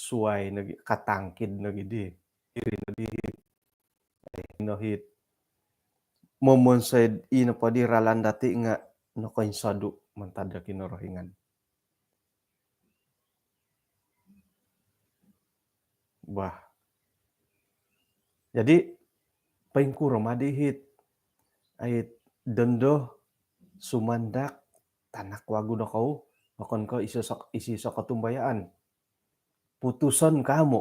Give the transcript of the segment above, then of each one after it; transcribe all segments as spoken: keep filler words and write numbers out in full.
suai nogi, katangkid nogi di. Iri no di hit. Ai, no hit. Momonsoi ino po di ralan dati nga nokoinsodu mantad do Kinorohingan. Bah. Jadi, poingkuro ma di hit. Ai, dondo, sumandak, tanak wagu dokou, okon ko iso sok, isi sok kotumbayaan. Putuson kamu.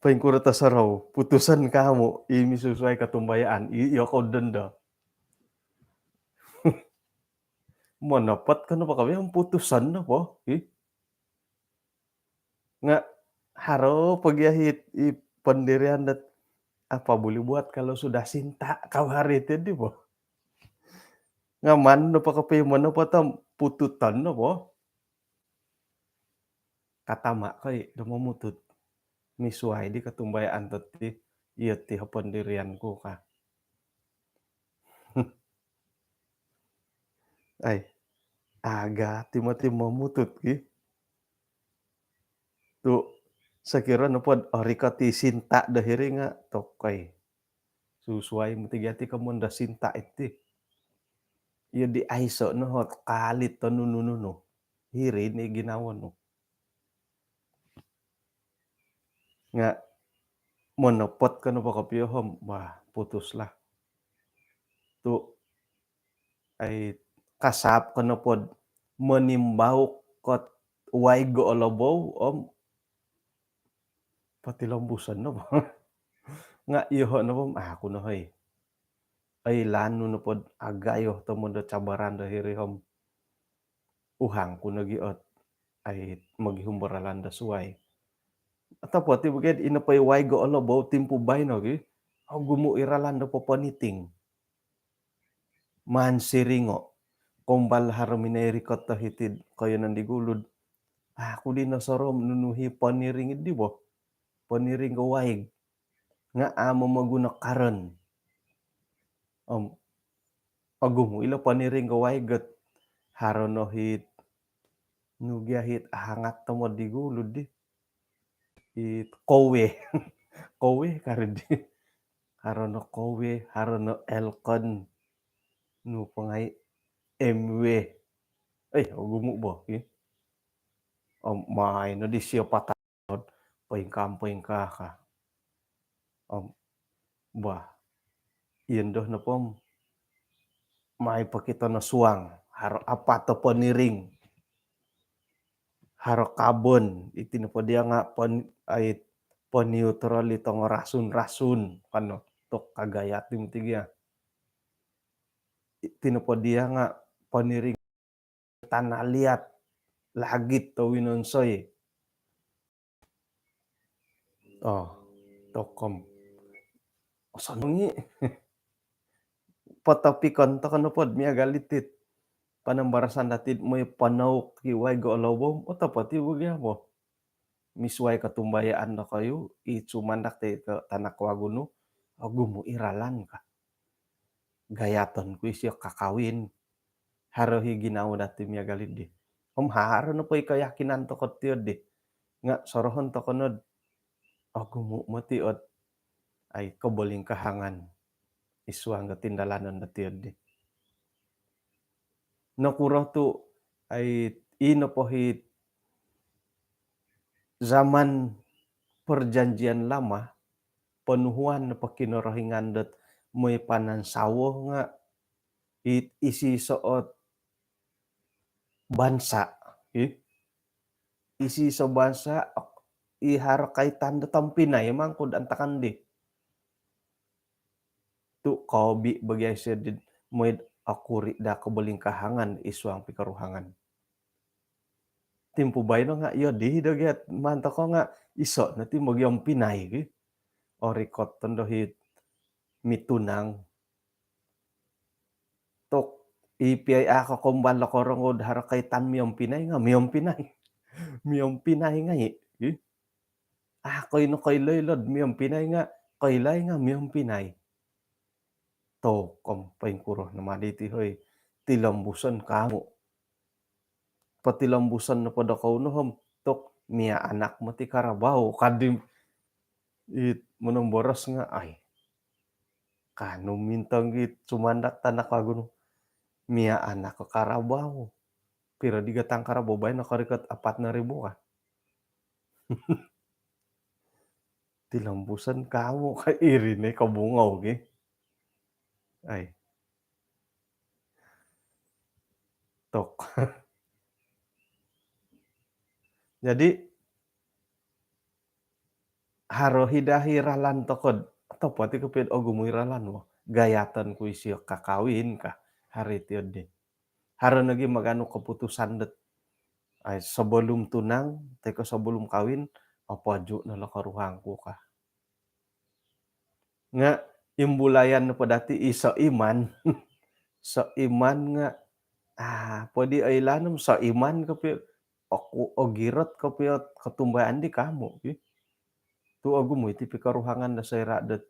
Poingkuro to sorou, putuson kamu, i misusuai kotumbayaan, i, iyo kou dondo. Monopot ko nopo kawin, putuson nopo, ih. Nga haro pogi ahit i pendirian dot apa boleh buat kalau sudah cinta kau hari itu di po. Nga man nopo kopi monopot om pututon nopo. Katama kai do momutut. Misuai di kotumbayaan toti, iyo ti pendirian ku ka. Ai, aga ti moti momutut ki. Tu, sokiro nopo do orikot i cinta do hiri nga tokoi. Susuai moti gia ti komon do cinta iti. Iyo di aiso no hot kalit to nunu-nunu. Hiri ni ginawo nu. Nga monopot ko nopo kopio om, wah, putus lah. Tu, ai, kasap ko nopo do monimbau kot waig olobou om potilombuson nopo. Nga iyoho nopo om, ah, aku no hoi. Ai, lanu nopo do agayo tomod do cabaran do hiri om uhang ku nogi ot, ai, mogihum do ralan do suai. Atau poti bukit ino po i waig olobou timpu baino gi, ogumu i ralan do poponiting. Maan siringo, kombal haro minoi rikot do hiti do koyonon di gulu do, aku di nosorou nunu i poniring di bo. Poniring ko waig. Nga amu momoguno karon. Om, ogumu ilo poniring ko waig ot haro no hit, nu gia hit hangat tomod di gulu di. It kowe. Kowe kari di. Haro no kowe, haro no elkon. Nu po ngai, M W. Eh, ogumu bo, ki. Om, mai no di sio patah. Poingkaa, poingkaa ka. Om, bah. Indo nopo om, mai pokito no suang. Haro apat o poniring. Haro kabon, iti nopo dia nga pon-, ai, poniutrol i tongo rasun-rasun, kano, tok kagayat di moti gia. Iti nopo dia nga poniring tanah liat, lagit to winonsoi. Oh, tokom. Osonong i. Potopikon toko nopo do miagal iti do panambarasan dati do moi panauk i waig olobou, otopot i bo gia bo. Misuai kotumbayaan dokoyu, i sumandak ti ko tanak wagu nu, ogumu i ralan ka. Gayaton ku isio kakawin. Haro i ginawo dati miagal di. Om haro nopo i keyakinan toko tiodi. Nga sorohon toko no do, ogumu moti ot, ai, kobolingkahangan i suang kotindalanon dati di. Nokuro tu, ai, i nopo hit zaman Perjanjian Lama, ponuhuan nopo Kinorohingan dot moi panansawo nga it isi soot bansa, i. Isi so bansa, i haro kaitan do tompinai mangkud antakan di. Tu kobi bagi aiso di moid okuri da kobolingkahangan i suang pikoruhangan. Timpu baino nga iyo di do giat mantoko nga iso no ti mogiompinai ki. Orikot tondo hit mitunang. Tok, i piai ako kombal lo korongod haro kaitan miompinai nga miompinai. Miompinai ngai, ih. Ako ino koilo-ilo do miompinai nga koilo nga miompinai. Tokom poingkuro no ma diti hoi, tilombuson kamu. potilombuson nopo dokou no om tu' mianak moti karabau kadi. It monomboros nga' ai, kanu mintong it sumandak tanak wagu nu, mianak ko karabau. Piro di gatang karabau baino korikot apat no ribu ka. Tilombuson kamu ka, iri no i kobungou ki. Ai. Tok. Jadi haro hi dahi ralan toko do, topot i kopio do ogumu i ralan wo. Gayaton ku isio kakawin ka, haro i tiyo di. Haro nogi maganu keputusan dot, ai, sebelum tunang toi ko sebelum kawin, opoju no lo koruhang ku ka. Nga' imbulayan nopo dati i soiman. Soiman nga', ah, podi oilaan om soiman kopio, oku, ogirot kopio kotumbayaan di kamu ki. Tu' ogumu iti pikoruhangan do soira' dot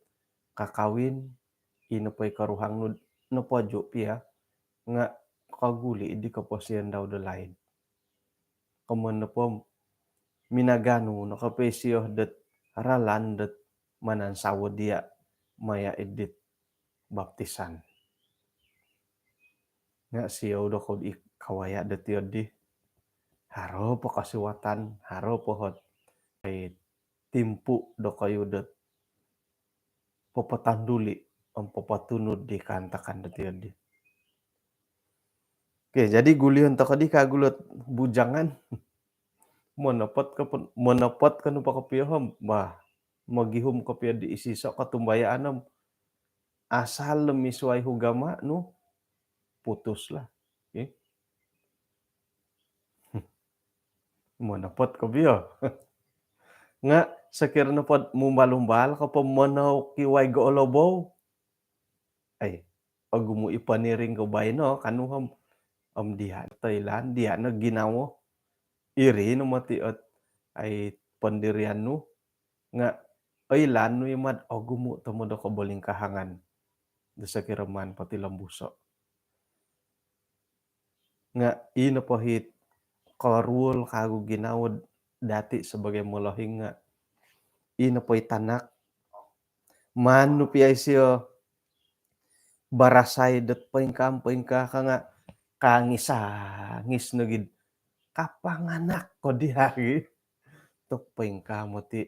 kakawin, ino po i koruhang nu nopoju pia nga' koguli' di koposion dau do laid. Komoyon nopo minaganu no kopio isio dot ralan dot manansawo diya' maya' id dit baptisan. Nga' siou dokou i kawaya' dot iyo di. Haro po kosiwatan, haro po hot, ai, timpu dokoyu dot popotonduli' om popotunud di kaantakan dot iyo di. Oke, jadi gulion toko di kagu lot bujangan. Monopot ko pun, monopot ko nopo kopio om, bah, mogihum kopio di isiso' kotumbayaan om, asal do misuai hugama' nu, putus lah. Oke. Monopot kopio. Nga' sokiro nopo do mumbal-umbal ko po monouk i waig olobou, ai, ogumu i poniring ko baino kanu om, om diya' toilaan, diya' no ginawo. Iri no moti ot, ai, pendirian nu. Nga' oilaan nu i mad ogumu tomod o kobolingkahangan do sokiro maan potilombuso'. Nga' ino po hit koruol kagu ginawo dati' sebagai molohing nga' ino po i tanak, maan nu pia isio barasai dot poingkaa, poingkaa ka nga' kaangis-angis nogi do kapanganak ko diya' gi. Tu' poingkaa moti,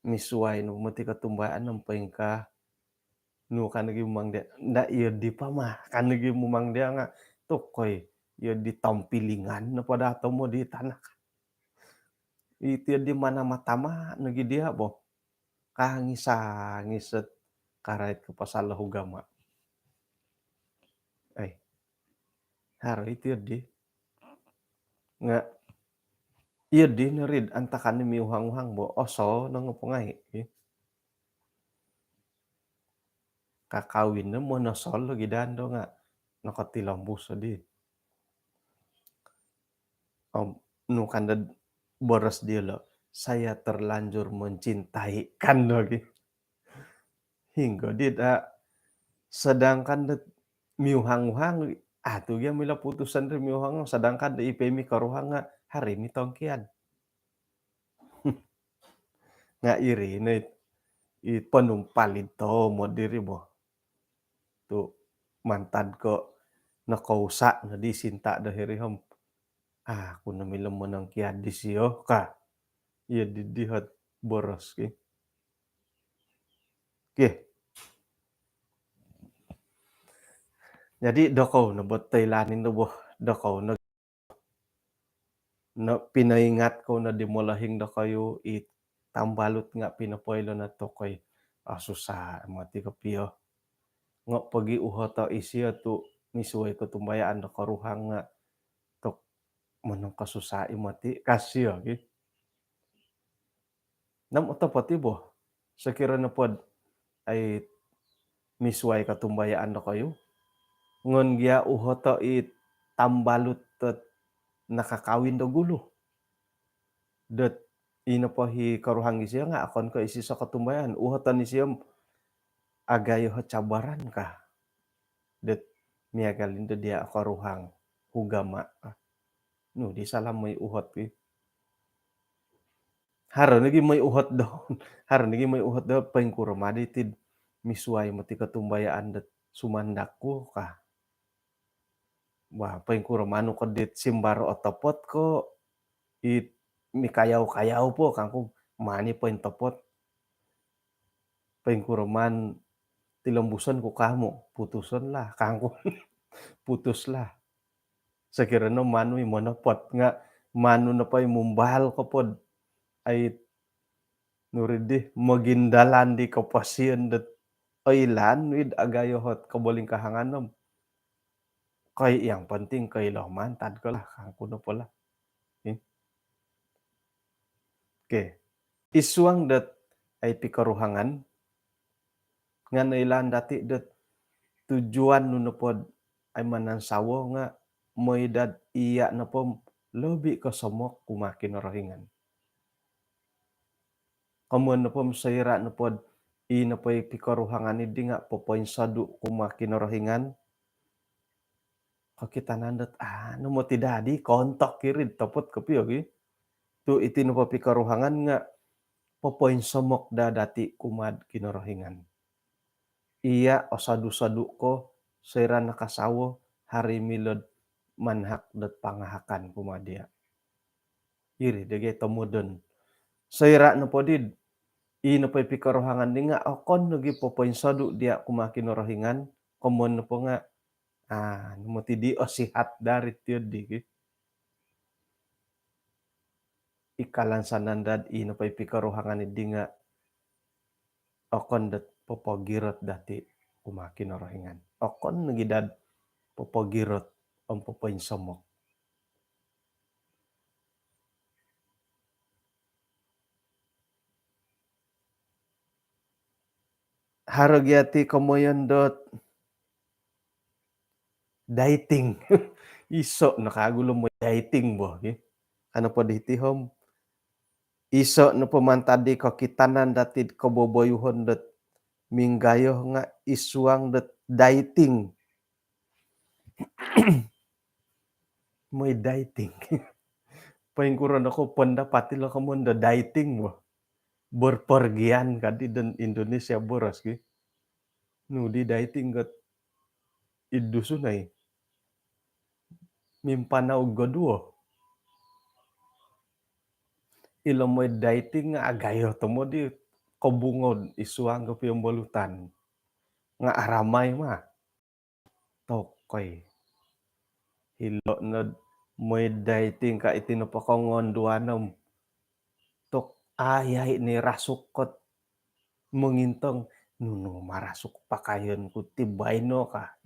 misuai no moti kotumbayaan om poingkaa. Nu kan nogi mumang diya', nda iyo di pama, kan nogi mumang diya' nga' tu' koi, iyo di tompilingan nopo daa tomod i tanak. Iti iyo di manama-tama nogi diya' bo. Kaangis-angis ot karait ko pasal hugama'. Ai. Haro iti iyo di. Nga' iyo di no ri do antakan i miuhang-uhang bo, osonong po ngai' ki. Kakawin no monosol logi dando nga' nokotilombus di. Om nu kan do boros diolo, "Saya terlanjur mencintai," kan do gi. Hinggo di da, sedangkan do miuhang-uhang, atu gia milo putusan ri miuhang, sedangkan do i po i mikoruhang nga' haro i mitongkiad. Nga' iri no i, i ponumpalid tomod diri bo. Tu' mantad ko nokousa' no di sinta' do hiri om, aku no milo monongkiad disio ka. Iyo di, di hot boros ki. Oke. Jadi dokou no bo toilaan ino bo, dokou no no pinoingat kou no di molohing dokoyu, i tambalut nga' pinopoilo no tu' koi, ah, susa' moti kopio. Nga' pogi uhoto' isio tu' misuai kotumbayaan do koruhang nga' tu' monongkosusa' i moti, ka sio ki. Nam otopot i bo. Sokiro nopo do ai misuai kotumbayaan dokoyu, ngon gia uhoto' i tambalut dot nakakawin do gulu. Dot ino po i koruhang isio nga' okon ko isiso kotumbayaan, uhoton isio om agayo o cabaran ka. Dot miagal indo diya' koruhang hugama' ka. Nu di salam moi uhot ki. Haro nogi moi uhot do. Haro nogi moi uhot do poingkuro ma di tid misuai moti kotumbayaan dot sumandak ku ka. Wah, poingkuro manu ko dit simbaro otopot ko it mikayau-kayau po kangku mani pointopot. Poingkuro man tilombuson ku kamu, putuson lah kangku. Putus lah. Sekiranya manu i monopot nga manu nopo i mumbal kopod ai nuri di mogindalan di koposion dot oilaan wid agayo hot kobolingkahangan nom. Koi yang penting koi lo mantad ko lah kangku nopo lah. Oke. Isuang dot ai pikoruhangan ngan oilaan dati dot tujuan nu nopod ai manansawo nga moi dad iya nopo lobi kosomok kumaa Kinorohingan. Komon nopo soira nopod i nopo i pikoruhangan idi nga popoinsodu kumaa Kinorohingan. Kokitanan dot anu moti dadi kontok kirid topot kopio gi. Tu iti nopo pikoruhangan nga popoinsomok da dati kumaad Kinorohingan. Iya osodu-sodu ko soira nakasawo hari milod manhak dot pangahakan kumaa dia. Iri dege tomodon. Soira nopo did i nopo i pikoruhangan di nga okon nogi popoinsodu dia kumaa Kinorohingan komon nopo nga ah, moti di osihat dari tio di ki. Ikalan sanandad i nopo i pikoruhangan idi nga okon dot popogirot dati kumaa Kinorohingan. Okon nogi dad popogirot om popoinsomok. Haro gia ti komoyon dot dieting. Iso no kagu lo moi dieting bo ki. Ano po diti hom. Iso nopo mantad di kokitanan dati koboboyuhon dot minggayo nga isuang dot dieting. Moi dieting. Poingkuro no ko pendapat ilo komon do dieting bo. Berpergian kadi dan Indonesia boros ki. Nu di dieting got id Dusun ai. Mimpanau goduo. Ilo moi dieting nga agayo tomo di kobungod isuang kopio bolutan. Nga aramai ma. Tokoi. Hilo nod moi dieting ka iti nopo kongonduan om. Tok ayai ni rasuk kot mongintong nunu marasuk pakaian ku ti baino ka.